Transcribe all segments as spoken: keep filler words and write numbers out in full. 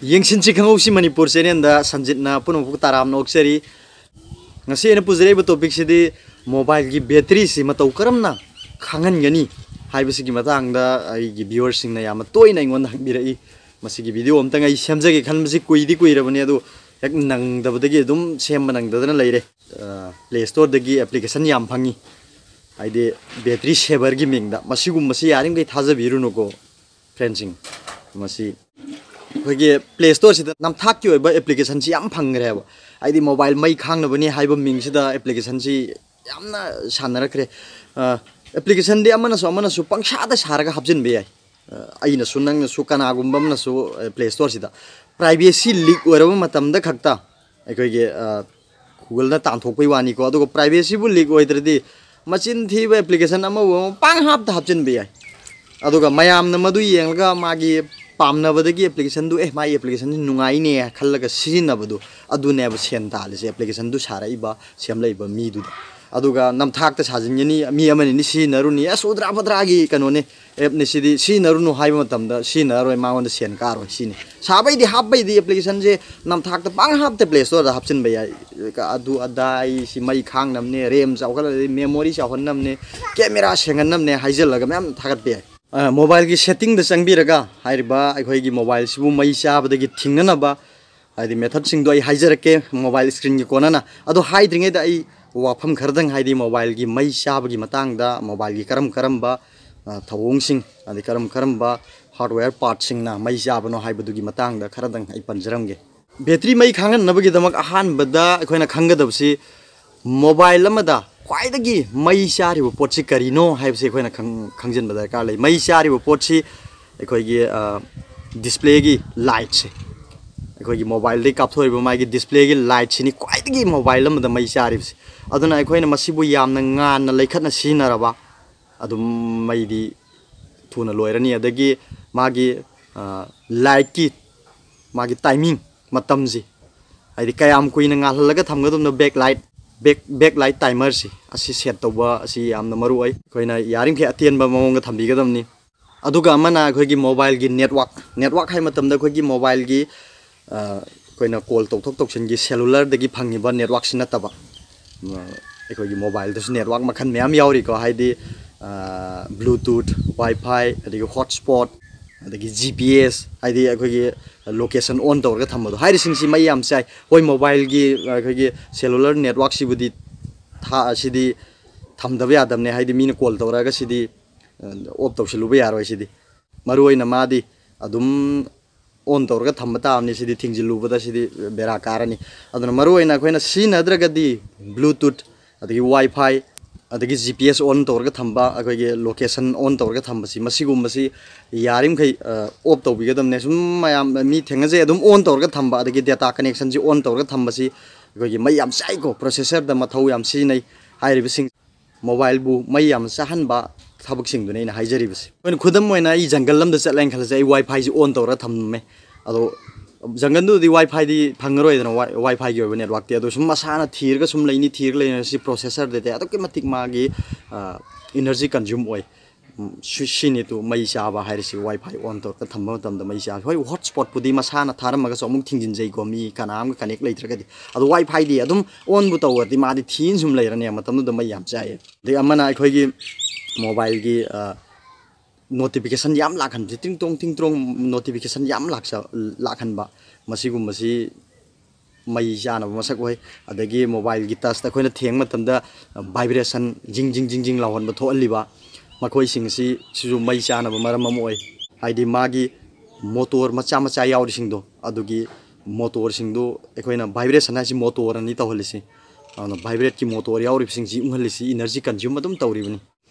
ꯌꯦꯡꯁꯤꯟꯁꯤ ꯈꯪꯍꯧꯁꯤ ꯃꯅꯤꯄꯨꯔ ꯆꯦꯅꯦꯜꯗ ꯁꯟꯖꯤꯠꯅ ꯄꯨꯝꯅꯃꯛꯄꯨ ꯇꯔꯥꯝꯅ ꯑꯣꯛꯆꯔꯤ꯫ ꯉꯁꯤ ꯑꯩꯅ ꯄꯨꯖꯔꯛꯏꯕ ꯇꯣꯄꯤꯛꯁꯤꯗꯤ ꯃꯣꯕꯥꯏꯜꯒꯤ ꯕꯦꯇ꯭ꯔꯤꯁꯤ ꯃꯇꯧ ꯀꯔꯝꯅ ꯈꯥꯡꯍꯟꯒꯅꯤ ꯍꯥꯏꯕꯁꯤꯒꯤ ꯃꯇꯥꯡꯗ ꯑꯩꯒꯤ ꯚꯤꯌꯨꯋꯔꯁꯤꯡꯅ ꯌꯥꯝꯅ ꯇꯣꯏꯅ ꯑꯩꯉꯣꯟꯗ ꯍꯪꯕꯤꯔꯛꯏ꯫ ꯃꯁꯤꯒꯤ ꯚꯤꯗꯤꯑꯣ ꯑꯝꯇꯪ ꯑꯩ ꯁꯦꯝꯖꯒꯦ ꯈꯟꯕꯁꯤ ꯀꯨꯏꯗꯤ ꯀꯨꯏꯔꯕꯅꯤ, ꯑꯗꯨ ꯍꯦꯛ ꯅꯪꯗꯕꯗꯒꯤ ꯑꯗꯨꯝ ꯁꯦꯝꯕ ꯅꯪꯗꯗꯅ ꯂꯩꯔꯦ꯫ ꯄ꯭ꯂꯦ ꯁ꯭ꯇꯣꯔꯗꯒꯤ ꯑꯦꯄ꯭ꯂꯤꯀꯦꯁꯟ ꯌꯥꯝ ꯐꯪꯉꯤ, ꯍꯥꯏꯗꯤ ꯕꯦꯇ꯭ꯔꯤ ꯁꯦꯚꯔꯒꯤ ꯃꯤꯡꯗ꯫ ꯃꯁꯤꯒꯨꯝꯕꯁꯤ ꯌꯥꯔꯤꯃꯈꯩ ꯊꯥꯖꯕꯤꯔꯨꯅꯨꯀꯣ ꯐ꯭ꯔꯦꯟꯁꯤꯡ꯫ ꯃꯁꯤ ꯑꯩꯈꯣꯏꯒꯤ ꯄ꯭ꯂꯦ ꯁ꯭ꯇꯣꯔꯁꯤꯗ ꯅꯝꯊꯥꯛꯀꯤ ꯑꯣꯏꯕ ꯑꯦꯄ꯭ꯂꯤꯀꯦꯁꯟꯁꯤ ꯌꯥꯝ ꯐꯪꯈ꯭ꯔꯦꯕ꯫ ꯍꯥꯏꯗꯤ ꯃꯣꯕꯥꯏꯜ ꯃꯩ ꯈꯥꯡꯅꯕꯅꯤ ꯍꯥꯏꯕ ꯃꯤꯡꯁꯤꯗ ꯑꯦꯄ꯭ꯂꯤꯀꯦꯁꯟꯁꯤ ꯌꯥꯝꯅ ꯁꯥꯟꯅꯔꯛꯈ꯭ꯔꯦ꯫ ꯑꯦꯄ꯭ꯂꯤꯀꯦꯁꯟꯗꯤ ꯑꯃꯅꯁꯨ ꯑꯃꯅꯁꯨ ꯄꯪꯁꯥꯗ ꯁꯥꯔꯒ ꯍꯥꯞꯆꯤꯟꯕ ꯌꯥꯏ꯫ ꯑꯩꯅꯁꯨ ꯅꯪꯅꯁꯨ ꯀꯅꯥꯒꯨꯝꯕ ꯑꯃꯅꯁꯨ ꯄ꯭ꯂꯦ ꯁ꯭ꯇꯣꯔꯁꯤꯗ ꯄ꯭ꯔꯥꯏꯚꯦꯁꯤ ꯂꯤꯛ ꯑꯣꯏꯔꯕ ꯃꯇꯝꯗ ꯈꯛꯇ ꯑꯩꯈꯣꯏꯒꯤ ꯒꯨꯒꯜꯅ ꯇꯥꯟꯊꯣꯛꯄꯩ ꯋꯥꯅꯤꯀꯣ꯫ ꯑꯗꯨꯒ ꯄ꯭ꯔꯥꯏꯚꯦꯁꯤꯕꯨ ꯂꯤꯛ ꯑꯣꯏꯗ꯭ꯔꯗꯤ ꯃꯆꯤꯟ ꯊꯤꯕ ꯑꯦꯄ꯭ꯂꯤꯀꯦꯁꯟ ꯑꯃꯕꯨ ꯑꯃ ꯄꯥꯡ ꯍꯥꯞꯇ ꯍꯥꯞꯆꯤꯟꯕ ꯌꯥꯏ꯫ ꯑꯗꯨꯒ ꯃꯌꯥꯝꯅ ꯃꯗꯨ ꯌꯦꯡꯂꯒ ꯃꯥꯒꯤ ꯄꯥꯝꯅꯕꯗꯒꯤ ꯑꯦꯄ꯭ꯂꯤꯀꯦꯁꯟꯗꯨ, "ꯑꯦ, ꯃꯥꯒꯤ ꯑꯦꯄ꯭ꯂꯤꯀꯦꯁꯟꯁꯤ ꯅꯨꯡꯉꯥꯏꯅꯦ" ꯈꯜꯂꯒ ꯁꯤꯖꯤꯟꯅꯕꯗꯨ, ꯑꯗꯨꯅꯦꯕ ꯁꯦꯟ ꯇꯥꯜꯂꯤꯁꯦ, ꯑꯦꯄ꯭ꯂꯤꯀꯦꯁꯟꯗꯨ ꯁꯥꯔꯛꯏꯕ, ꯁꯦꯝꯂꯛꯏꯕ ꯃꯤꯗꯨꯗ꯫ ꯑꯗꯨꯒ ꯅꯝꯊꯥꯛꯇ ꯁꯥꯖꯤꯟꯒꯅꯤ, ꯃꯤ ꯑꯃꯅꯤ ꯁꯤꯖꯤꯟꯅꯔꯨꯅꯤ, ꯑꯁ, ꯎꯗ꯭ꯔꯥ ꯐꯗ꯭ꯔꯥꯒꯤ ꯀꯩꯅꯣꯅꯤ, ꯑꯦꯞꯅꯤ ꯁꯤꯗꯤ, ꯁꯤꯖꯤꯟꯅꯔꯨꯅꯨ ꯍꯥꯏꯕ ꯃꯇꯝꯗ ꯁꯤꯖꯤꯟꯅꯔꯔꯣꯏ, ꯃꯉꯣꯟꯗ ꯁꯦꯟ ꯀꯥꯔꯣꯏ ꯁꯤꯅꯤ꯫ ꯁꯥꯕꯩꯗꯤ ꯍꯥꯞꯄꯩꯗꯤ ꯑꯦꯄ꯭ꯂꯤꯀꯦꯁꯟꯁꯦ ꯅꯝꯊꯥꯛꯇ ꯄꯥꯡ ꯍꯥꯞꯇ ꯄ꯭ꯂꯦ ꯁ꯭ꯇꯣꯔꯗ ꯍꯥꯞꯆꯤꯟꯕ ꯌꯥꯏ꯫ ꯑꯗꯨ ꯑꯗꯥ, ꯑꯩ ꯁꯤ ꯃꯩ ꯈꯥꯡꯅꯕꯅꯦ, ꯔꯦꯝ ꯆꯥꯎꯈꯠꯂꯗꯤ ꯃꯦꯃꯣꯔꯤ ꯆꯥꯎꯍꯟꯅꯕꯅꯦ, ꯀꯦꯃꯦꯔꯥ ꯁꯦꯡꯍꯟꯅꯕꯅꯦ ꯍꯥꯏꯖꯤꯜꯂꯒ ꯃꯌꯥꯝ ꯊꯥꯒꯠꯄ ꯌꯥꯏ꯫ ꯃꯣꯕꯥꯏꯜꯒꯤ ꯁꯦꯠꯇꯤꯡꯗ ꯆꯪꯕꯤꯔꯒ ꯍꯥꯏꯔꯤꯕ ꯑꯩꯈꯣꯏꯒꯤ ꯃꯣꯕꯥꯏꯜꯁꯤꯕꯨ ꯃꯩ ꯆꯥꯕꯗꯒꯤ ꯊꯤꯡꯅꯅꯕ ꯍꯥꯏꯗꯤ ꯃꯦꯊꯠꯁꯤꯡꯗꯣ ꯑꯩ ꯍꯥꯏꯖꯔꯛꯀꯦ ꯃꯣꯕꯥꯏꯜ ꯁ꯭ꯀ꯭ꯔꯤꯟꯒꯤ ꯀꯣꯟꯅꯅ꯫ ꯑꯗꯣ ꯍꯥꯏꯗ꯭ꯔꯤꯉꯩꯗ ꯑꯩ ꯋꯥꯐꯝ ꯈꯔꯗꯪ, ꯍꯥꯏꯗꯤ ꯃꯣꯕꯥꯏꯜꯒꯤ ꯃꯩ ꯆꯥꯕꯒꯤ ꯃꯇꯥꯡꯗ, ꯃꯣꯕꯥꯏꯜꯒꯤ ꯀꯔꯝ ꯀꯔꯝꯕ ꯊꯧꯑꯣꯡꯁꯤꯡ, ꯑꯗꯩ ꯀꯔꯝ ꯀꯔꯝꯕ ꯍꯥꯔꯗꯋꯦꯌꯔ ꯄꯥꯔꯠꯁꯤꯡꯅ ꯃꯩ ꯆꯥꯕꯅꯣ ꯍꯥꯏꯕꯗꯨꯒꯤ ꯃꯇꯥꯡꯗ ꯈꯔꯗꯪ ꯑꯩ ꯄꯟꯖꯔꯝꯒꯦ꯫ ꯕꯦꯇ꯭ꯔꯤ ꯃꯩ ꯈꯥꯡꯍꯟꯅꯕꯒꯤꯗꯃꯛ ꯑꯍꯥꯟꯕꯗ ꯑꯩꯈꯣꯏꯅ ꯈꯪꯒꯗꯕꯁꯤ ꯃꯣꯕꯥꯏꯜ ꯑꯃꯗ ꯈ꯭ꯋꯥꯏꯗꯒꯤ ꯃꯩ ꯆꯥꯔꯤꯕ ꯄꯣꯠꯁꯤ ꯀꯔꯤꯅꯣ ꯍꯥꯏꯕꯁꯤ ꯑꯩꯈꯣꯏꯅ ꯈꯪ-, ꯈꯪꯖꯤꯟꯕ ꯗꯔꯀꯥꯔ ꯂꯩ꯫ ꯃꯩ ꯆꯥꯔꯤꯕ ꯄꯣꯠꯁꯤ ꯑꯩꯈꯣꯏꯒꯤ, ꯑ, ꯗꯤꯁꯄ꯭ꯂꯦꯒꯤ ꯂꯥꯏꯠꯁꯦ, ꯑꯩꯈꯣꯏꯒꯤ ꯃꯣꯕꯥꯏꯜꯗꯒꯤ ꯀꯥꯞꯊꯣꯔꯛꯏꯕ ꯃꯥꯒꯤ ꯗꯤꯁꯄ꯭ꯂꯦꯒꯤ ꯂꯥꯏꯠꯁꯤꯅꯤ ꯈ꯭ꯋꯥꯏꯗꯒꯤ ꯃꯣꯕꯥꯏꯜ ꯑꯃꯗ ꯃꯩ ꯆꯥꯔꯤꯕꯁꯦ꯫ ꯑꯗꯨꯅ ꯑꯩꯈꯣꯏꯅ ꯃꯁꯤꯕꯨ ꯌꯥꯝꯅ ꯉꯥꯟꯅ ꯂꯩꯈꯠꯅ ꯁꯤꯖꯤꯟꯅꯔꯕ, ꯑꯗꯨꯝ ꯃꯩꯗꯤ ꯊꯨꯅ ꯂꯣꯏꯔꯅꯤ꯫ ꯑꯗꯒꯤ ꯃꯥꯒꯤ, ꯑ, ꯂꯥꯏꯠꯀꯤ ꯃꯥꯒꯤ ꯇꯥꯏꯃꯤꯡ, ꯃꯇꯝꯁꯤ, ꯍꯥꯏꯗꯤ ꯀꯌꯥꯝ ꯀꯨꯏꯅ ꯉꯥꯜꯍꯜꯂꯒ ꯊꯝꯒꯗꯕꯅꯣ, back light, back, back light ꯇꯥꯏꯃꯔꯁꯤ, ꯑꯁꯤ ꯁꯦꯠ ꯇꯧꯕ ꯑꯁꯤ ꯌꯥꯝꯅ ꯃꯔꯨ ꯑꯣꯏ꯫ ꯑꯩꯈꯣꯏꯅ ꯌꯥꯔꯤꯃꯈꯩ ꯑꯇꯦꯟꯕ ꯃꯑꯣꯡꯗ ꯊꯝꯕꯤꯒꯗꯕꯅꯤ꯫ ꯑꯗꯨꯒ ꯑꯃꯅ ꯑꯩꯈꯣꯏꯒꯤ ꯃꯣꯕꯥꯏꯜꯒꯤ ꯅꯦꯠꯋꯥꯛ꯫ ꯅꯦꯠꯋꯥꯛ ꯍꯥꯏ ꯃꯇꯝꯗ ꯑꯩꯈꯣꯏꯒꯤ ꯃꯣꯕꯥꯏꯜꯒꯤ, ꯑ, ꯑꯩꯈꯣꯏꯅ ꯀꯣꯜ ꯇꯧꯊꯣꯛ ꯇꯧꯁꯤꯟꯒꯤ ꯁꯦꯂꯨꯂꯔꯗꯒꯤ ꯐꯪꯉꯤꯕ ꯅꯦꯠꯋꯥꯛꯁꯤ ꯅꯠꯇꯕ, ꯑ, ꯑꯩꯈꯣꯏꯒꯤ ꯃꯣꯕꯥꯏꯜꯗꯁꯨ ꯅꯦꯠꯋꯥꯛ ꯃꯈꯜ ꯃꯌꯥꯝ ꯌꯥꯎꯔꯤꯀꯣ, ꯍꯥꯏꯗꯤ, ꯑ, ꯕ꯭ꯂꯨꯇꯨꯠ, ꯋꯥꯏꯐꯥꯏ, ꯑꯗꯒꯤ ꯍꯣꯠꯁꯄꯣꯠ, ꯑꯗꯒꯤ ꯖꯤ ꯄꯤ ꯑꯦꯁ, ꯍꯥꯏꯗꯤ ꯑꯩꯈꯣꯏꯒꯤ ꯂꯣꯀꯦꯁꯟ ꯑꯣꯟ ꯇꯧꯔꯒ ꯊꯝꯕꯗꯣ, ꯍꯥꯏꯔꯤꯁꯤꯡꯁꯤ ꯃꯩ ꯌꯥꯝ ꯆꯥꯏ꯫ ꯍꯣꯏ, ꯃꯣꯕꯥꯏꯜꯒꯤ, ꯑ, ꯑꯩꯈꯣꯏꯒꯤ ꯁꯦꯂꯨꯂꯔ ꯅꯦꯠꯋꯥꯛꯁꯤꯕꯨꯗꯤ ꯊꯥ-, ꯁꯤꯗꯤ ꯊꯝꯗꯕ ꯌꯥꯗꯕꯅꯦ, ꯍꯥꯏꯗꯤ ꯃꯤꯅ ꯀꯣꯜ ꯇꯧꯔꯛꯑꯒ ꯁꯤꯗꯤ, ꯑ, ꯑꯣꯐ ꯇꯧꯁꯤꯜꯂꯨꯕ ꯌꯥꯔꯣꯏ꯫ ꯁꯤꯗꯤ ꯃꯔꯨꯑꯣꯏꯅ ꯃꯥꯗꯤ ꯑꯗꯨꯝ ꯑꯣꯟ ꯇꯧꯔꯒ ꯊꯝꯕ ꯇꯥꯕꯅꯤ꯫ ꯁꯤꯗꯤ ꯊꯤꯡꯖꯤꯜꯂꯨꯕꯗ ꯁꯤꯗꯤ ꯕꯦꯔꯥ ꯀꯥꯔꯅꯤ꯫ ꯑꯗꯨꯅ ꯃꯔꯨꯑꯣꯏꯅ ꯑꯩꯈꯣꯏꯅ ꯁꯤꯖꯤꯟꯅꯗ꯭ꯔꯒꯗꯤ ꯕ꯭ꯂꯨꯇꯨꯠ, ꯑꯗꯒꯤ ꯋꯥꯏꯐꯥꯏ, ꯑꯗꯒꯤ ꯖꯤ ꯄꯤ ꯑꯦꯁ ꯑꯣꯟ ꯇꯧꯔꯒ ꯊꯝꯕ, ꯑꯩꯈꯣꯏꯒꯤ ꯂꯣꯀꯦꯁꯟ ꯑꯣꯟ ꯇꯧꯔꯒ ꯊꯝꯕꯁꯤ, ꯃꯁꯤꯒꯨꯝꯕꯁꯤ ꯌꯥꯔꯤꯃꯈꯩ, ꯑ, ꯑꯣꯐ ꯇꯧꯕꯤꯒꯗꯕꯅꯦ꯫ ꯁꯨꯝ ꯃꯌꯥꯝ ꯃꯤ ꯊꯦꯡꯅꯖꯩ, ꯑꯗꯨꯝ ꯑꯣꯟ ꯇꯧꯔꯒ ꯊꯝꯕ, ꯑꯗꯒꯤ ꯗꯦꯇꯥ ꯀꯅꯦꯛꯁꯟꯁꯤ ꯑꯣꯟ ꯇꯧꯔꯒ ꯊꯝꯕꯁꯤ ꯑꯩꯈꯣꯏꯒꯤ ꯃꯩ ꯌꯥꯝ ꯆꯥꯏꯀꯣ, ꯄ꯭ꯔꯣꯁꯦꯁꯔꯗ ꯃꯊꯧ ꯌꯥꯝ ꯁꯤꯖꯤꯟꯅꯩ꯫ ꯍꯥꯏꯔꯤꯕꯁꯤꯡ ꯃꯣꯕꯥꯏꯜꯕꯨ ꯃꯩ ꯌꯥꯝꯅ ꯆꯥꯍꯟꯕ ꯊꯕꯛꯁꯤꯡꯗꯨꯅꯤ ꯑꯩꯅ ꯍꯥꯏꯖꯔꯤꯕꯁꯤ꯫ ꯑꯩꯈꯣꯏꯅ ꯈꯨꯗꯝ ꯑꯣꯏꯅ ꯑꯩ ꯖꯪꯒꯜ ꯑꯃꯗ ꯆꯠꯂꯦꯅ ꯈꯜꯂꯁꯦ, ꯑꯩ ꯋꯥꯏꯐꯥꯏꯁꯤ ꯑꯣꯟ ꯇꯧꯔꯒ ꯊꯝꯃꯝꯃꯦ꯫ ꯑꯗꯣ ꯖꯪꯒꯜꯗꯨꯗꯗꯤ ꯋꯥꯏꯐꯥꯏꯗꯤ ꯐꯪꯉꯔꯣꯏꯗꯅ, ꯋꯥꯏ-, ꯋꯥꯏꯐꯥꯏꯒꯤ ꯑꯣꯏꯕ ꯅꯦꯠꯋꯥꯛꯇꯤ꯫ ꯑꯗꯣ ꯁꯨꯝ ꯃꯁꯥꯅ ꯊꯤꯔꯒ ꯁꯨꯝ ꯂꯩꯅꯤ, ꯊꯤꯔꯒ ꯂꯩꯅꯤ꯫ ꯁꯤ ꯄ꯭ꯔꯣꯁꯦꯁꯔꯗꯗꯤ ꯑꯗꯨꯛꯀꯤ ꯃꯇꯤꯛ ꯃꯥꯒꯤ, ꯑ, ꯏꯅꯔꯖꯤ ꯀꯟꯖ꯭ꯌꯨꯝ ꯑꯣꯏ꯫ ꯎꯝ, ꯁꯤ-, ꯁꯤꯅꯤ ꯇꯨ ꯃꯩ ꯆꯥꯕ ꯍꯥꯏꯔꯤꯁꯤ, ꯋꯥꯏꯐꯥꯏ ꯑꯣꯟ ꯇꯧꯔꯒ ꯊꯝꯕ ꯃꯇꯝꯗ ꯃꯩ ꯆꯥꯕ꯫ ꯍꯣꯏ, ꯍꯣꯠꯁꯄꯣꯠꯄꯨꯗꯤ ꯃꯁꯥꯅ ꯊꯥꯔꯝꯃꯒꯁꯨ ꯑꯃꯨꯛ ꯊꯤꯡꯖꯤꯟꯖꯩꯀꯣ, ꯃꯤ ꯀꯅꯥ ꯑꯃꯒ ꯀꯅꯦꯛ ꯂꯩꯇ꯭ꯔꯒꯗꯤ꯫ ꯑꯗꯣ ꯋꯥꯏꯐꯥꯏꯗꯤ ꯑꯗꯨꯝ ꯑꯣꯟꯕꯨ ꯇꯧꯔꯗꯤ ꯃꯥꯗꯤ ꯊꯤꯅ ꯁꯨꯝ ꯂꯩꯔꯅꯤ, ꯃꯇꯝꯗꯨꯗ ꯃꯩ ꯌꯥꯝ ꯆꯥꯏꯌꯦ꯫ ꯑꯗꯩ ꯑꯃꯅ ꯑꯩꯈꯣꯏꯒꯤ ꯃꯣꯕꯥꯏꯜꯒꯤ, ꯑ, ꯅꯣꯇꯤꯐꯤꯀꯦꯁꯟ ꯌꯥꯝ ꯂꯥꯛꯍꯟꯕꯁꯦ, ꯇꯤꯡ ꯇꯣꯡ ꯇꯤꯡ ꯇꯣꯡ ꯅꯣꯇꯤꯐꯤꯀꯦꯁꯟ ꯌꯥꯝ ꯂꯥꯛꯆ-, ꯂꯥꯛꯍꯟꯕ, ꯃꯁꯤꯒꯨꯝꯕꯁꯤ ꯃꯩ ꯆꯥꯅꯕ ꯃꯁꯛ ꯑꯣꯏ꯫ ꯑꯗꯒꯤ ꯃꯣꯕꯥꯏꯜꯒꯤ ꯇꯁꯇ ꯑꯩꯈꯣꯏꯅ ꯊꯦꯡꯕ ꯃꯇꯝꯗ ꯚꯥꯏꯕ꯭ꯔꯦꯁꯟ ꯖꯤꯡ ꯖꯤꯡ ꯖꯤꯡ ꯖꯤꯡ ꯂꯥꯎꯍꯟꯕ ꯊꯣꯛꯍꯜꯂꯤꯕ, ꯃꯈꯣꯏꯁꯤꯡꯁꯤ ꯁꯤꯁꯨ ꯃꯩ ꯆꯥꯅꯕ ꯃꯔꯝ ꯑꯃ ꯑꯣꯏ꯫ ꯍꯥꯏꯗꯤ ꯃꯥꯒꯤ ꯃꯣꯇꯣꯔ ꯃꯆꯥ ꯃꯆꯥ ꯌꯥꯎꯔꯤꯁꯤꯡꯗꯣ, ꯑꯗꯨꯒꯤ ꯃꯣꯇꯣꯔꯁꯤꯡꯗꯨ ꯑꯩꯈꯣꯏꯅ, ꯚꯥꯏꯕ꯭ꯔꯦꯁꯟ ꯍꯥꯏꯁꯤ ꯃꯣꯇꯣꯔꯅꯤ ꯇꯧꯍꯜꯂꯤꯁꯤ꯫ ꯑꯗꯨꯅ ꯚꯥꯏꯕ꯭ꯔꯦꯠꯀꯤ ꯃꯣꯇꯣꯔ ꯌꯥꯎꯔꯤꯕꯁꯤꯡꯁꯤ ꯎꯪꯍꯜꯂꯤꯁꯤ ꯏꯅꯔꯖꯤ ꯀꯟꯖ꯭ꯌꯨꯝ ꯑꯗꯨꯝ ꯇꯧꯔꯤꯕꯅꯤ꯫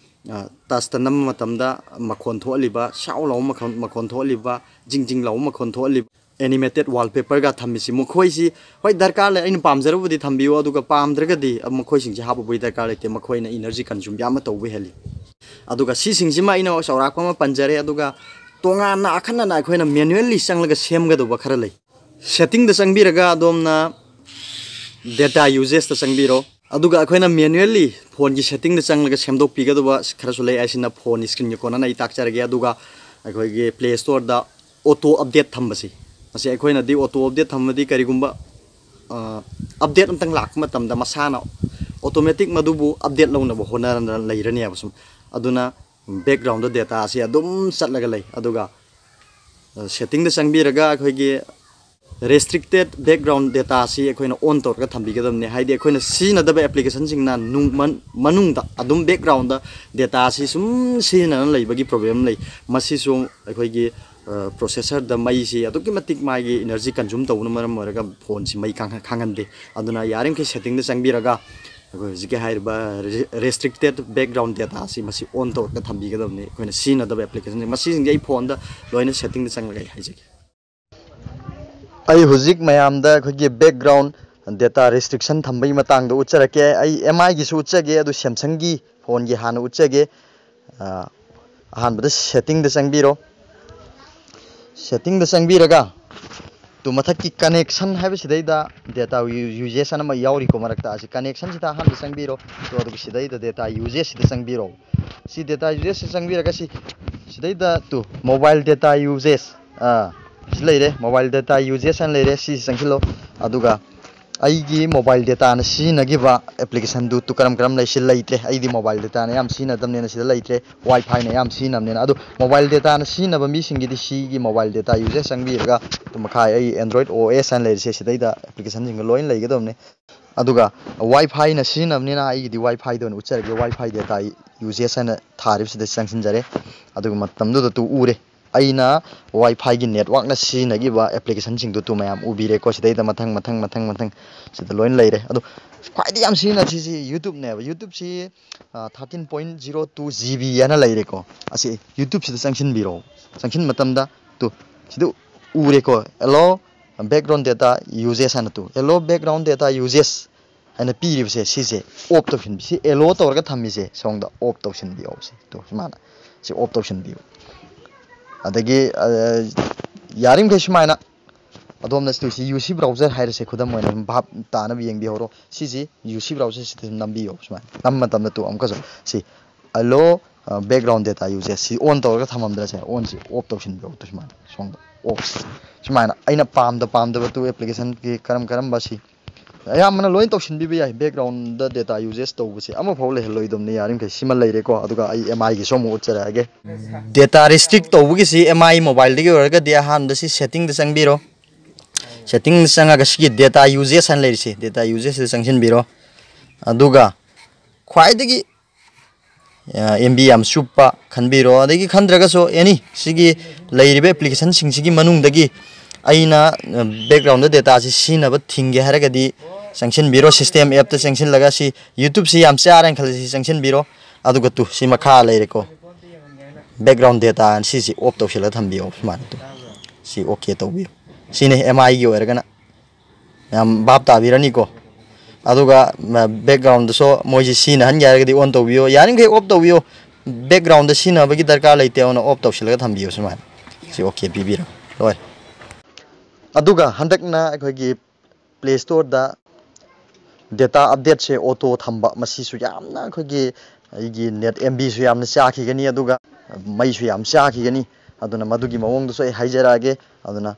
ꯑ, ꯇꯁꯇ ꯅꯝꯕ ꯃꯇꯝꯗ ꯃꯈꯣꯟ ꯊꯣꯛꯍꯜꯂꯤꯕ, ꯁꯥꯎ ꯂꯥꯎꯕ ꯃꯈꯣꯟ, ꯃꯈꯣꯟ ꯊꯣꯛꯍꯜꯂꯤꯕ, ꯖꯤꯡ ꯖꯤꯡ ꯂꯥꯎꯕ ꯃꯈꯣꯟ ꯊꯣꯛꯍꯜꯂꯤꯕ, ꯑꯦꯅꯤꯃꯦꯇꯦꯠ ꯋꯥꯜꯄꯦꯄꯔꯒ ꯊꯝꯃꯤꯁꯤ, ꯃꯈꯣꯏꯁꯤ ꯍꯣꯏ ꯗꯔꯀꯥꯔ ꯂꯩ, ꯑꯩꯅ ꯄꯥꯝꯖꯔꯕꯨꯗꯤ ꯊꯝꯕꯤꯌꯨ, ꯑꯗꯨꯒ ꯄꯥꯝꯗ꯭ꯔꯒꯗꯤ ꯃꯈꯣꯏꯁꯤꯡꯁꯤ ꯍꯥꯞꯄꯨꯕꯒꯤ ꯗꯔꯀꯥꯔ ꯂꯩꯇꯦ, ꯃꯈꯣꯏꯅ ꯏꯅꯔꯖꯤ ꯀꯟꯖ꯭ꯌꯨꯝ ꯌꯥꯝꯅ ꯇꯧꯕ ꯍꯦꯜꯂꯤ꯫ ꯑꯗꯨꯒ ꯁꯤꯁꯤꯡꯁꯤꯃ ꯑꯩꯅ ꯆꯥꯎꯔꯥꯛꯄ ꯑꯃ ꯄꯟꯖꯔꯦ, ꯑꯗꯨꯒ ꯇꯣꯉꯥꯟꯅ ꯑꯈꯟꯅꯅ ꯑꯩꯈꯣꯏꯅ ꯃꯦꯅꯨꯋꯦꯜꯂꯤ ꯆꯪꯂꯒ ꯁꯦꯝꯒꯗꯧꯕ ꯈꯔ ꯂꯩ꯫ ꯁꯦꯠꯇꯤꯡꯗ ꯆꯪꯕꯤꯔꯒ ꯑꯗꯣꯝꯅ ꯗꯦꯇꯥ ꯌꯨꯖꯦꯁꯇ ꯆꯪꯕꯤꯔꯣ꯫ ꯑꯗꯨꯒ ꯑꯩꯈꯣꯏꯅ ꯃꯦꯅꯨꯋꯦꯜꯂꯤ ꯐꯣꯟꯒꯤ ꯁꯦꯠꯇꯤꯡꯗ ꯆꯪꯂꯒ ꯁꯦꯝꯗꯣꯛꯄꯤꯒꯗꯕ ꯈꯔꯁꯨ ꯂꯩ꯫ ꯑꯩꯁꯤꯅ ꯐꯣꯟ ꯁ꯭ꯀ꯭ꯔꯤꯟꯒꯤ ꯀꯣꯟꯅꯅ ꯑꯩ ꯇꯥꯛꯆꯔꯒꯦ꯫ ꯑꯗꯨꯒ ꯑꯩꯈꯣꯏꯒꯤ ꯄ꯭ꯂꯦ ꯁ꯭ꯇꯣꯔꯗ ꯑꯣꯇꯣ ꯑꯞꯗꯦꯠ ꯊꯝꯕꯁꯤ, ꯃꯁꯤ ꯑꯩꯈꯣꯏꯅꯗꯤ ꯑꯣꯇꯣ ꯑꯞꯗꯦꯠ ꯊꯝꯃꯗꯤ ꯀꯔꯤꯒꯨꯝꯕ ꯑꯞꯗꯦꯠ ꯑꯝꯇꯪ ꯂꯥꯛꯄ ꯃꯇꯝꯗ ꯃꯁꯥꯅ ꯑꯣꯇꯣꯃꯦꯇꯤꯛ ꯃꯗꯨꯕꯨ ꯑꯞꯗꯦꯠ ꯂꯧꯅꯕ ꯍꯣꯠꯅꯗꯅ ꯂꯩꯔꯅꯦꯕ ꯁꯨꯝ꯫ ꯑꯗꯨꯅ ꯕꯦꯛꯒ꯭ꯔꯥꯎꯟꯗ ꯗꯦꯇꯥ ꯑꯁꯤ ꯑꯗꯨꯝ ꯆꯠꯂꯒ ꯂꯩ꯫ ꯑꯗꯨꯒ ꯁꯦꯠꯇꯤꯡꯗ ꯆꯪꯕꯤꯔꯒ ꯑꯩꯈꯣꯏꯒꯤ ꯔꯦꯁꯇ꯭ꯔꯤꯛꯇꯦꯠ ꯕꯦꯛꯒ꯭ꯔꯥꯎꯟ ꯗꯦꯇꯥꯁꯤ ꯑꯩꯈꯣꯏꯅ ꯑꯣꯟ ꯇꯧꯔꯒ ꯊꯝꯕꯤꯒꯗꯕꯅꯤ꯫ ꯍꯥꯏꯗꯤ ꯑꯩꯈꯣꯏꯅ ꯁꯤꯖꯤꯟꯅꯗꯕ ꯑꯦꯄ꯭ꯂꯤꯀꯦꯁꯟꯁꯤꯡꯅ ꯅꯨꯡ- ꯃꯟ- ꯃꯅꯨꯡꯗ ꯑꯗꯨꯝ ꯕꯦꯛꯒ꯭ꯔꯥꯎꯟꯗ ꯗꯦꯇꯥꯁꯤ ꯁꯨꯝ ꯁꯤꯖꯤꯟꯅꯅ ꯂꯩꯕꯒꯤ ꯄ꯭ꯔꯣꯕ꯭ꯂꯦꯝ ꯂꯩ꯫ ꯃꯁꯤꯁꯨ ꯑꯩꯈꯣꯏꯒꯤ ꯄ꯭ꯔꯣꯁꯦꯁꯔꯗ ꯃꯩꯁꯤ ꯑꯗꯨꯛꯀꯤ ꯃꯇꯤꯛ ꯃꯥꯒꯤ ꯏꯅꯔꯖꯤ ꯀꯟꯖꯨꯝ ꯇꯧꯕꯅ ꯃꯔꯝ ꯑꯣꯏꯔꯒ ꯐꯣꯟꯁꯤ ꯃꯩ ꯈꯥꯡꯍꯟ- ꯈꯥꯡꯍꯟꯗꯦ꯫ ꯑꯗꯨꯅ ꯌꯥꯔꯤꯃꯈꯩ ꯁꯦꯠꯇꯤꯡꯗ ꯆꯪꯕꯤꯔꯒ ꯑꯩꯈꯣꯏ ꯍꯧꯖꯤꯛꯀꯤ ꯍꯥꯏꯔꯤꯕ ꯔꯦꯁꯇ꯭ꯔꯤꯛꯇꯦꯠ ꯕꯦꯛꯒ꯭ꯔꯥꯎꯟ ꯗꯦꯇꯥꯁꯤ ꯃꯁꯤ ꯑꯣꯟ ꯇꯧꯔꯒ ꯊꯝꯕꯤꯒꯗꯕꯅꯤ꯫ ꯑꯩꯈꯣꯏꯅ ꯁꯤꯖꯤꯟꯅꯗꯕ ꯑꯦꯄ꯭ꯂꯤꯀꯦꯁꯟꯁꯤꯡ ꯃꯁꯤꯁꯤꯡꯁꯦ ꯑꯩ ꯐꯣꯟꯗ ꯂꯣꯏꯅ ꯁꯦꯠꯇꯤꯡꯗ ꯆꯪꯂꯒ ꯑꯩ ꯍꯥꯏꯖꯒꯦ꯫ ꯑꯩ ꯍꯧꯖꯤꯛ ꯃꯌꯥꯝꯗ ꯑꯩꯈꯣꯏꯒꯤ ꯕꯦꯛꯒ꯭ꯔꯥꯎꯟ ꯗꯦꯇꯥ ꯔꯦꯁꯇ꯭ꯔꯤꯛꯁꯟ ꯊꯝꯕꯒꯤ ꯃꯇꯥꯡꯗ ꯎꯠꯆꯔꯛꯀꯦ꯫ ꯑꯩ ꯑꯦꯝ ꯑꯥꯏꯒꯤꯁꯨ ꯎꯠꯆꯒꯦ, ꯑꯗꯨ ꯁꯦꯝꯁꯪꯒꯤ ꯐꯣꯟꯒꯤ ꯍꯥꯟꯅ ꯎꯠꯆꯒꯦ꯫ ꯑ, ꯑꯍꯥꯟꯕꯗ ꯁꯦꯠꯇꯤꯡꯗ ꯆꯪꯕꯤꯔꯣ꯫ ꯁꯦꯠꯇꯤꯡꯗ ꯆꯪꯕꯤꯔꯒ ꯇꯨ ꯃꯊꯛꯀꯤ ꯀꯅꯦꯛꯁꯟ ꯍꯥꯏꯕꯁꯤꯗꯩꯗ ꯗꯦꯇꯥ ꯌꯨꯖꯦꯁ ꯑꯃ ꯌꯥꯎꯔꯤꯀꯣ ꯃꯔꯛꯇ꯫ ꯑꯁꯤ ꯀꯅꯦꯛꯁꯟꯁꯤꯗ ꯑꯍꯥꯟꯕ ꯆꯪꯕꯤꯔꯣ꯫ ꯇꯨ ꯑꯗꯨꯒ ꯁꯤꯗꯩꯗ ꯗꯦꯇꯥ ꯌꯨꯖꯦꯁꯁꯤꯗ ꯆꯪꯕꯤꯔꯣ꯫ ꯁꯤ ꯗꯦꯇꯥ ꯌꯨꯖꯦꯁꯁꯤꯗ ꯆꯪꯕꯤꯔꯒ ꯁꯤ ꯁꯤꯗꯩꯗ ꯇꯨ ꯃꯣꯕꯥꯏꯜ ꯗꯦꯇꯥ ꯌꯨꯖꯦꯁ, ꯑꯥ, ꯁꯤ ꯂꯩꯔꯦ꯫ ꯃꯣꯕꯥꯏꯜ ꯗꯦꯇꯥ ꯌꯨꯖꯦꯁ ꯍꯥꯏꯅ ꯂꯩꯔꯦ꯫ ꯁꯤ ꯆꯪꯁꯤꯜꯂꯣ꯫ ꯑꯗꯨꯒ ꯑꯩꯒꯤ ꯃꯣꯕꯥꯏꯜ ꯗꯦꯇꯥꯅ ꯁꯤꯖꯤꯟꯅꯈꯤꯕ ꯑꯦꯄ꯭ꯂꯤꯀꯦꯁꯟꯗꯨ ꯇꯨ ꯀꯔꯝ ꯀꯔꯝ ꯂꯩ? ꯁꯤ ꯂꯩꯇ꯭ꯔꯦ꯫ ꯑꯩꯗꯤ ꯃꯣꯕꯥꯏꯜ ꯗꯦꯇꯥꯅ ꯌꯥꯝ ꯁꯤꯖꯤꯟꯅꯗꯕꯅꯤꯅ ꯁꯤꯗ ꯂꯩꯇ꯭ꯔꯦ꯫ ꯋꯥꯏ ꯐꯥꯏꯅ ꯌꯥꯝ ꯁꯤꯖꯤꯟꯅꯕꯅꯤꯅ꯫ ꯑꯗꯨ ꯃꯣꯕꯥꯏꯜ ꯗꯦꯇꯥꯅ ꯁꯤꯖꯤꯟꯅꯕ ꯃꯤꯁꯤꯡꯒꯤꯗꯤ ꯁꯤꯒꯤ ꯃꯣꯕꯥꯏꯜ ꯗꯦꯇꯥ ꯌꯨꯖꯦꯁ ꯆꯪꯕꯤꯔꯒ ꯇꯨ ꯃꯈꯥꯏ ꯑꯩ ꯑꯦꯟꯗ꯭ꯔꯣꯏꯗ ꯑꯣ ꯑꯦꯁ ꯍꯥꯏꯅ ꯂꯩꯔꯤꯁꯦ ꯁꯤꯗꯩꯗ ꯑꯦꯄ꯭ꯂꯤꯀꯦꯁꯟꯁꯤꯡꯒ ꯂꯣꯏꯅ ꯂꯩꯒꯗꯕꯅꯤ꯫ ꯑꯗꯨꯒ ꯋꯥꯏ ꯐꯥꯏꯅ ꯁꯤꯖꯤꯟꯅꯕꯅꯤꯅ ꯑꯩꯒꯤꯗꯤ ꯋꯥꯏ ꯐꯥꯏꯗ ꯑꯣꯏꯅ ꯎꯠꯆꯔꯒꯦ꯫ ꯋꯥꯏ ꯐꯥꯏ ꯗꯦꯇꯥ ꯌꯨꯖꯦꯁ ꯍꯥꯏꯅ ꯊꯥꯔꯤꯕꯁꯤꯗ ꯆꯪꯁꯤꯟꯖꯔꯦ꯫ ꯑꯗꯨꯒ ꯃꯇꯝꯗꯨꯗ ꯇꯨ ꯎꯔꯦ꯫ ꯑꯩꯅ ꯋꯥꯏ ꯐꯥꯏꯒꯤ ꯅꯦꯠꯋꯥꯛꯅ ꯁꯤꯖꯤꯟꯅꯈꯤꯕ ꯑꯦꯄ꯭ꯂꯤꯀꯦꯁꯟꯁꯤꯡꯗꯨ ꯇꯨ ꯃꯌꯥꯝ ꯎꯕꯤꯔꯦꯀꯣ꯫ ꯁꯤꯗꯩꯗ ꯃꯊꯪ, ꯃꯊꯪ, ꯃꯊꯪ, ꯃꯊꯪ ꯁꯤꯗ ꯂꯣꯏꯅ ꯂꯩꯔꯦ꯫ ꯑꯗꯣ ꯈ꯭ꯋꯥꯏꯗꯒꯤ ꯌꯥꯝ ꯁꯤꯖꯤꯟꯅꯁꯤꯁꯤ ꯌꯨꯇ꯭ꯌꯨꯕꯅꯦꯕ꯫ ꯌꯨꯇ꯭ꯌꯨꯕꯁꯤ, ꯑ, thirteen point zero two G B ꯍꯥꯏꯅ ꯂꯩꯔꯦꯀꯣ꯫ ꯑꯁꯤ ꯌꯨꯇ꯭ꯌꯨꯕꯁꯤꯗ ꯆꯪꯁꯤꯟꯕꯤꯔꯣ꯫ ꯆꯪꯁꯤꯟꯕ ꯃꯇꯝꯗ ꯇꯨ ꯁꯤꯗ ꯎꯔꯦꯀꯣ, ꯑꯦꯂꯣ ꯕꯦꯛꯒ꯭ꯔꯥꯎꯟ ꯗꯦꯇꯥ ꯌꯨꯖꯦꯁ ꯍꯥꯏꯅ two, aloe background data usage ꯍꯥꯏꯅ ꯄꯤꯔꯤꯕꯁꯦ, ꯁꯤꯁꯦ ꯑꯣꯐ ꯇꯧꯁꯤꯟꯕꯤ꯫ ꯁꯤ ꯑꯦꯂꯣ ꯇꯧꯔꯒ ꯊꯝꯃꯤꯁꯦ ꯁꯣꯝꯗ ꯑꯣꯐ ꯇꯧꯁꯤꯟꯕꯤꯌꯣ꯫ ꯁꯤ ꯇꯨ ꯁꯨꯃꯥꯏꯅ ꯁꯤ ꯑꯣꯐ ꯇꯧꯁꯤꯟꯕꯤꯌꯨ꯫ ꯑꯗꯒꯤ, ꯑ, ꯌꯥꯔꯤꯃꯈꯩ ꯁꯨꯃꯥꯏꯅ ꯑꯗꯣꯝꯅ ꯇꯨ ꯁꯤ ꯌꯨ ꯁꯤ ꯕ꯭ꯔꯥꯎꯖꯔ ꯍꯥꯏꯔꯁꯦ, ꯈꯨꯗꯝ ꯑꯣꯏꯅ ꯁꯨꯝ ꯚꯥꯞ ꯇꯥꯅꯕ ꯌꯦꯡꯕꯤꯍꯧꯔꯣ꯫ ꯁꯤꯁꯤ ꯌꯨ ꯁꯤ ꯕ꯭ꯔꯥꯎꯖꯔꯁꯤꯗ ꯁꯨꯝ ꯅꯝꯕꯤꯌꯣ꯫ ꯁꯨꯃꯥꯏꯅ ꯅꯝꯕ ꯃꯇꯝꯗ ꯇꯨ ꯑꯃꯨꯛꯀꯁꯨ ꯁꯤ ꯑꯂꯣ ꯕꯦꯛꯒ꯭ꯔꯥꯎꯟ ꯗꯦꯇꯥ ꯌꯨꯁꯦꯁ ꯁꯤ ꯑꯣꯟ ꯇꯧꯔꯒ ꯊꯝꯃꯝꯗ꯭ꯔꯁꯦ, ꯑꯣꯟꯁꯤ ꯑꯣꯐ ꯇꯧꯁꯤꯟꯕꯤꯌꯣ꯫ ꯇꯨ ꯁꯨꯃꯥꯏꯅ ꯁꯣꯝꯗ ꯑꯣꯐ ꯁꯨꯃꯥꯏꯅ ꯑꯩꯅ ꯄꯥꯝꯗ ꯄꯥꯝꯗꯕ ꯇꯨ ꯑꯦꯄ꯭ꯂꯤꯀꯦꯁꯟꯒꯤ ꯀꯔꯝ ꯀꯔꯝꯕ ꯁꯤ ꯑꯌꯥꯝꯕꯅ ꯂꯣꯏ ꯇꯧꯁꯤꯟꯕꯤꯕ ꯌꯥꯏ꯫ ꯕꯦꯛꯒ꯭ꯔꯥꯎꯟꯗ ꯗꯦꯇꯥ ꯌꯨꯖꯦꯁ ꯇꯧꯕꯁꯦ ꯑꯃꯐꯥꯎ ꯂꯩꯍꯜꯂꯣꯏꯗꯕꯅꯤ ꯌꯥꯔꯤꯃꯈꯩ꯫ ꯁꯤꯃ ꯂꯩꯔꯦꯀꯣ꯫ ꯑꯗꯨꯒ ꯑꯩ ꯑꯦꯝ ꯑꯥꯏꯒꯤꯁꯨ ꯑꯃꯨꯛ ꯎꯠꯆꯔꯛꯑꯒꯦ꯫ ꯗꯦꯇꯥ ꯔꯤꯁꯇ꯭ꯔꯤꯛ ꯇꯧꯕꯒꯤꯁꯤ ꯑꯦꯝ ꯑꯥꯏ ꯃꯣꯕꯥꯏꯜꯗꯒꯤ ꯑꯣꯏꯔꯒꯗꯤ ꯑꯍꯥꯟꯕꯗ ꯁꯤ ꯁꯦꯠꯇꯤꯡꯗ ꯆꯪꯕꯤꯔꯣ꯫ ꯁꯦꯠꯇꯤꯡꯗ ꯆꯪꯉꯒ ꯁꯤꯒꯤ ꯗꯦꯇꯥ ꯌꯨꯖꯦꯁ ꯍꯥꯏꯅ ꯂꯩꯔꯤꯁꯦ, ꯗꯦꯇꯥ ꯌꯨꯖꯦꯁꯁꯤꯗ ꯆꯪꯁꯤꯟꯕꯤꯔꯣ꯫ ꯑꯗꯨꯒ ꯈ꯭ꯋꯥꯏꯗꯒꯤ ꯑꯦꯝ ꯕꯤ ꯌꯥꯝ ꯆꯨꯞꯄ ꯈꯟꯕꯤꯔꯣ꯫ ꯑꯗꯒꯤ ꯈꯟꯗ꯭ꯔꯒꯁꯨ ꯑꯦꯅꯤ ꯁꯤꯒꯤ ꯂꯩꯔꯤꯕ ꯑꯦꯄ꯭ꯂꯤꯀꯦꯁꯟꯁꯤꯡꯁꯤꯒꯤ ꯃꯅꯨꯡꯗꯒꯤ ꯑꯩꯅ ꯕꯦꯛꯒ꯭ꯔꯥꯎꯟꯗ ꯗꯦꯇꯥꯁꯤ ꯁꯤꯖꯤꯟꯅꯕ ꯊꯤꯡꯒꯦ ꯍꯥꯏꯔꯒꯗꯤ ꯆꯪꯁꯤꯟꯕꯤꯔꯣ꯫ ꯁꯤꯁꯇꯦꯝ ꯑꯦꯞꯇ ꯆꯪꯁꯤꯜꯂꯒ ꯁꯤ ꯌꯨꯇ꯭ꯌꯨꯕꯁꯤ ꯌꯥꯝ ꯆꯥꯔꯦꯅ ꯈꯜꯂꯁꯤ, ꯁꯤ ꯆꯪꯁꯤꯟꯕꯤꯔꯣ꯫ ꯑꯗꯨꯒ ꯇꯨ ꯁꯤ ꯃꯈꯥ ꯂꯩꯔꯦꯀꯣ, ꯕꯦꯛꯒ꯭ꯔꯥꯎꯟ ꯗꯦꯇꯥ ꯁꯤꯁꯤ ꯑꯣꯐ ꯇꯧꯁꯤꯜꯂꯒ ꯊꯝꯕꯤꯌꯣ꯫ ꯁꯨꯃꯥꯏꯅ ꯇꯨ ꯁꯤ ꯑꯣꯀꯦ ꯇꯧꯕꯤꯌꯨ꯫ ꯁꯤꯅꯤ ꯑꯦꯝ ꯑꯥꯏꯒꯤ ꯑꯣꯏꯔꯒꯅ꯫ ꯌꯥꯝ ꯚꯥꯞ ꯇꯥꯕꯤꯔꯅꯤꯀꯣ꯫ ꯑꯗꯨꯒ ꯕꯦꯛꯒ꯭ꯔꯥꯎꯟꯗꯁꯨ ꯃꯣꯏꯁꯤ ꯁꯤꯖꯤꯟꯅꯍꯟꯒꯦ ꯍꯥꯏꯔꯒꯗꯤ ꯑꯣꯟ ꯇꯧꯕꯤꯌꯣ, ꯌꯥꯔꯤꯃꯈꯩ ꯑꯣꯐ ꯇꯧꯕꯤꯌꯣ꯫ ꯕꯦꯛꯒ꯭ꯔꯥꯎꯟꯗ ꯁꯤꯖꯤꯟꯅꯕꯒꯤ ꯗꯔꯀꯥꯔ ꯂꯩꯇꯦ, ꯑꯗꯨꯅ ꯑꯣꯐ ꯇꯧꯁꯤꯜꯂꯒ ꯊꯝꯕꯤꯌꯣ꯫ ꯁꯨꯃꯥꯏꯅ ꯁꯤ ꯑꯣꯀꯦ ꯄꯤꯕꯤꯔꯣ, ꯂꯣꯏꯔꯦ꯫ ꯑꯗꯨꯒ ꯍꯟꯗꯛꯅ ꯑꯩꯈꯣꯏꯒꯤ ꯄ꯭ꯂꯦ ꯁ꯭ꯇꯣꯔꯗ ꯗꯦꯇꯥ ꯑꯞꯗꯦꯠꯁꯦ ꯑꯣꯇꯣ ꯊꯝꯕ, ꯃꯁꯤꯁꯨ ꯌꯥꯝꯅ ꯑꯩꯈꯣꯏꯒꯤ ꯑꯩꯒꯤ ꯅꯦꯠ ꯑꯦꯝ ꯕꯤꯁꯨ ꯌꯥꯝꯅ ꯆꯥꯈꯤꯒꯅꯤ, ꯑꯗꯨꯒ ꯃꯩꯁꯨ ꯌꯥꯝ ꯆꯥꯈꯤꯒꯅꯤ꯫ ꯑꯗꯨꯅ ꯃꯗꯨꯒꯤ ꯃꯑꯣꯡꯗꯨꯁꯨ ꯑꯩ ꯍꯥꯏꯖꯔꯛꯑꯒꯦ꯫ ꯑꯗꯨꯅ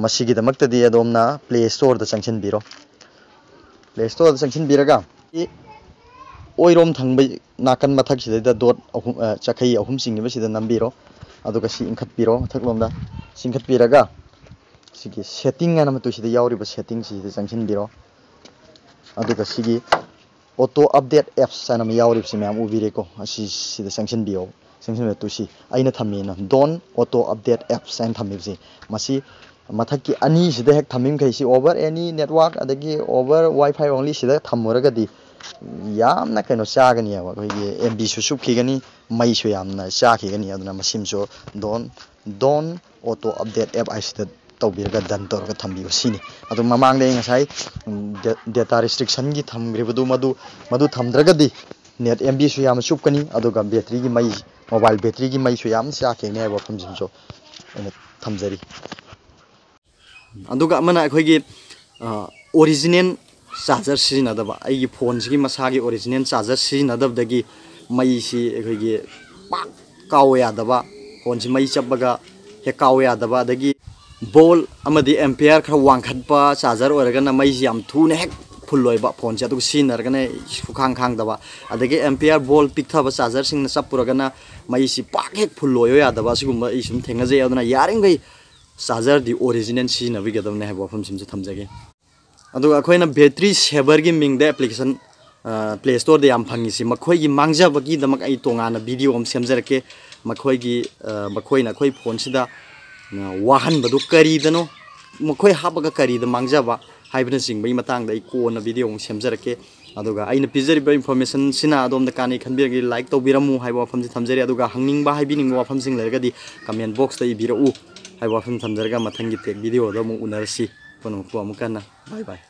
ꯃꯁꯤꯒꯤꯗꯃꯛꯇꯗꯤ ꯑꯗꯣꯝꯅ ꯄ꯭ꯂꯦ ꯁ꯭ꯇꯣꯔꯗ ꯆꯪꯁꯤꯟꯕꯤꯔꯣ꯫ ꯄ꯭ꯂꯦ ꯁ꯭ꯇꯣꯔꯗ ꯆꯪꯁꯤꯟꯕꯤꯔꯒ ꯑꯣꯏꯔꯣꯝ ꯊꯪꯕ ꯅꯥꯀꯟ ꯃꯊꯛꯁꯤꯗꯩꯗ ꯗꯣꯠ ꯑꯍꯨꯝ, ꯑ, ꯆꯈꯩ ꯑꯍꯨꯝ ꯆꯤꯡꯉꯤꯕꯁꯤꯗ ꯅꯝꯕꯤꯔꯣ꯫ ꯑꯗꯨꯒ ꯁꯤ ꯏꯟꯈꯠꯄꯤꯔꯣ ꯃꯊꯛꯂꯣꯝꯗ꯫ ꯁꯤ ꯏꯟꯈꯠꯄꯤꯔꯒ ꯁꯤꯒꯤ ꯁꯦꯠꯇꯤꯡ ꯍꯥꯏꯅ ꯃꯇꯨꯡꯁꯤꯗ ꯌꯥꯎꯔꯤꯕ ꯁꯦꯠꯇꯤꯡꯁꯤꯗ ꯆꯪꯁꯤꯟꯕꯤꯔꯣ꯫ ꯑꯗꯨꯒ ꯁꯤꯒꯤ ꯑꯣꯇꯣ ꯑꯞꯗꯦꯠ ꯑꯦꯞꯁ ꯍꯥꯏꯅ ꯑꯃ ꯌꯥꯎꯔꯤꯕꯁꯤ ꯃꯌꯥꯝ ꯎꯕꯤꯔꯦꯀꯣ꯫ ꯑꯁꯤ ꯁꯤꯗ ꯆꯪꯁꯤꯟꯕꯤꯌꯣ꯫ ꯆꯪꯁꯤꯟꯕ ꯇꯨ ꯁꯤ ꯑꯩꯅ ꯊꯝꯃꯦꯅ ꯗꯣꯟ ꯑꯣꯇꯣ ꯑꯞꯗꯦꯠ ꯑꯦꯞꯁ ꯍꯥꯏꯅ ꯊꯝꯃꯤꯕꯁꯤ, ꯃꯁꯤ ꯃꯊꯛꯀꯤ ꯑꯅꯤꯁꯤꯗ ꯍꯦꯛ ꯊꯝꯃꯤꯕꯈꯩ ꯁꯤ over any network ꯑꯗꯒꯤ over Wi-Fi only ꯁꯤꯗ ꯊꯝꯃꯨꯔꯒꯗꯤ ꯌꯥꯝꯅ ꯀꯩꯅꯣ ꯆꯥꯒꯅꯤꯕ, ꯑꯩꯈꯣꯏꯒꯤ ꯑꯦꯝ ꯕꯤꯁꯨ ꯆꯨꯞꯈꯤꯒꯅꯤ, ꯃꯩꯁꯨ ꯌꯥꯝꯅ ꯆꯥꯈꯤꯒꯅꯤ꯫ ꯑꯗꯨꯅ ꯃꯁꯤꯃꯁꯨ ꯗꯣꯟ ꯗꯣꯟ ꯑꯣꯇꯣ ꯑꯞꯗꯦꯠ ꯑꯦꯞ ꯍꯥꯏꯁꯤꯗ ꯇꯧꯕꯤꯔꯒ ꯗꯟ ꯇꯧꯔꯒ ꯊꯝꯕꯤꯌꯨ ꯁꯤꯅꯤ꯫ ꯑꯗꯨ ꯃꯃꯥꯡꯗ ꯑꯩ ꯉꯁꯥꯏ ꯗꯦꯇꯥ ꯔꯤꯁꯇ꯭ꯔꯤꯛꯁꯟꯒꯤ ꯊꯝꯈ꯭ꯔꯤꯕꯗꯨ ꯃꯗꯨ ꯃꯗꯨ ꯊꯝꯗ꯭ꯔꯒꯗꯤ ꯅꯦꯠ ꯑꯦꯝ ꯕꯤꯁꯨ ꯌꯥꯝꯅ ꯆꯨꯞꯀꯅꯤ, ꯑꯗꯨꯒ ꯕꯦꯇ꯭ꯔꯤꯒꯤ ꯃꯩ, ꯃꯣꯕꯥꯏꯜ ꯕꯦꯇ꯭ꯔꯤꯒꯤ ꯃꯩꯁꯨ ꯌꯥꯝ ꯆꯥꯈꯤꯒꯅꯤ ꯍꯥꯏꯕ ꯋꯥꯐꯝꯁꯤꯃꯁꯨ ꯑꯩꯅ ꯊꯝꯖꯔꯤ꯫ ꯑꯗꯨꯒ ꯑꯃꯅ ꯑꯩꯈꯣꯏꯒꯤ ꯑꯣꯔꯤꯖꯤꯅꯦꯜ ꯆꯥꯔꯖꯔ ꯁꯤꯖꯤꯟꯅꯗꯕ, ꯑꯩꯒꯤ ꯐꯣꯟꯁꯤꯒꯤ ꯃꯁꯥꯒꯤ ꯑꯣꯔꯤꯖꯤꯅꯦꯜ ꯆꯥꯔꯖꯔ ꯁꯤꯖꯤꯟꯅꯗꯕꯗꯒꯤ ꯃꯩꯁꯤ ꯑꯩꯈꯣꯏꯒꯤ ꯄꯥꯛ ꯀꯥꯎ ꯌꯥꯗꯕ, ꯐꯣꯟꯁꯤ ꯃꯩ ꯆꯞꯄꯒ ꯍꯦꯛ ꯀꯥꯎ ꯌꯥꯗꯕ, ꯑꯗꯒꯤ ꯕꯣꯜ ꯑꯃꯗꯤ ꯑꯦꯝꯄꯤꯌꯔ ꯈꯔ ꯋꯥꯡꯈꯠꯄ ꯆꯥꯔꯖꯔ ꯑꯣꯏꯔꯒꯅ ꯃꯩꯁꯤ ꯌꯥꯝ ꯊꯨꯅ ꯍꯦꯛ ꯐꯨꯜ ꯑꯣꯏꯕ ꯐꯣꯟꯁꯦ, ꯑꯗꯨꯒ ꯁꯤꯖꯤꯟꯅꯔꯒꯅ ꯁꯨꯈꯥꯡ ꯈꯥꯡꯗꯕ, ꯑꯗꯒꯤ ꯑꯦꯝꯄꯤꯌꯔ ꯕꯣꯜ ꯄꯤꯛꯊꯕ ꯆꯥꯔꯖꯔꯁꯤꯡꯅ ꯆꯞꯄꯨꯔꯒꯅ ꯃꯩꯁꯤ ꯄꯥꯛ ꯍꯦꯛ ꯐꯨꯜ ꯑꯣꯏꯌꯣ ꯌꯥꯗꯕ, ꯑꯁꯤꯒꯨꯝꯕ ꯑꯩ ꯁꯨꯝ ꯊꯦꯡꯅꯖꯩ꯫ ꯑꯗꯨꯅ ꯌꯥꯔꯤꯈꯩ ꯆꯥꯔꯖꯔꯗꯤ ꯑꯣꯔꯤꯖꯤꯅꯦꯜ ꯁꯤꯖꯤꯟꯅꯕꯤꯒꯗꯕꯅꯦ ꯍꯥꯏꯕ ꯋꯥꯐꯝꯁꯤꯃꯁꯨ ꯊꯝꯖꯒꯦ꯫ ꯑꯗꯨꯒ ꯑꯩꯈꯣꯏꯅ ꯕꯦꯇ꯭ꯔꯤ ꯁꯦꯚꯔꯒꯤ ꯃꯤꯡꯗ ꯑꯦꯄ꯭ꯂꯤꯀꯦꯁꯟ ꯄ꯭ꯂꯦ ꯁ꯭ꯇꯣꯔꯗ ꯌꯥꯝ ꯐꯪꯉꯤꯁꯤ ꯃꯈꯣꯏꯒꯤ ꯃꯥꯡꯖꯕꯒꯤꯗꯃꯛ ꯑꯩ ꯇꯣꯉꯥꯟꯅ ꯚꯤꯗꯤꯑꯣ ꯑꯃ ꯁꯦꯝꯖꯔꯛꯀꯦ꯫ ꯃꯈꯣꯏꯒꯤ ꯃꯈꯣꯏꯅ ꯑꯩꯈꯣꯏ ꯐꯣꯟꯁꯤꯗ ꯋꯥꯍꯟꯕꯗꯨ ꯀꯔꯤꯗꯅꯣ, ꯃꯈꯣꯏ ꯍꯥꯞꯄꯒ ꯀꯔꯤꯗ ꯃꯥꯡꯖꯕ ꯍꯥꯏꯕꯅꯆꯤꯡꯕꯒꯤ ꯃꯇꯥꯡꯗ ꯑꯩ ꯀꯣꯟꯅ ꯚꯤꯗꯤꯑꯣ ꯑꯃꯨꯛ ꯁꯦꯝꯖꯔꯛꯀꯦ꯫ ꯑꯗꯨꯒ ꯑꯩꯅ ꯄꯤꯖꯔꯤꯕ ꯏꯟꯐꯣꯔꯃꯦꯁꯟꯁꯤꯅ ꯑꯗꯣꯝꯗ ꯀꯥꯟꯅꯩ ꯈꯟꯕꯤꯔꯒꯗꯤ ꯂꯥꯏꯛ ꯇꯧꯕꯤꯔꯝꯃꯨ ꯍꯥꯏꯕ ꯋꯥꯐꯝꯁꯤ ꯊꯝꯖꯔꯤ꯫ ꯑꯗꯨꯒ ꯍꯪꯅꯤꯡꯕ ꯍꯥꯏꯕꯤꯅꯤꯡꯕ ꯋꯥꯐꯝꯁꯤꯡ ꯂꯩꯔꯒꯗꯤ ꯀꯃꯦꯟ ꯕꯣꯛꯁꯇ ꯏꯕꯤꯔꯛꯎ ꯍꯥꯏꯕ ꯋꯥꯐꯝ ꯊꯝꯖꯔꯒ ꯃꯊꯪꯒꯤ ꯇꯦꯛ ꯚꯤꯗꯤꯑꯣꯗ ꯑꯃꯨꯛ ꯎꯅꯔꯁꯤ꯫ ꯄꯨꯝꯅꯃꯛꯄꯨ ꯑꯃꯨꯛ ꯍꯟꯅ bye bye꯫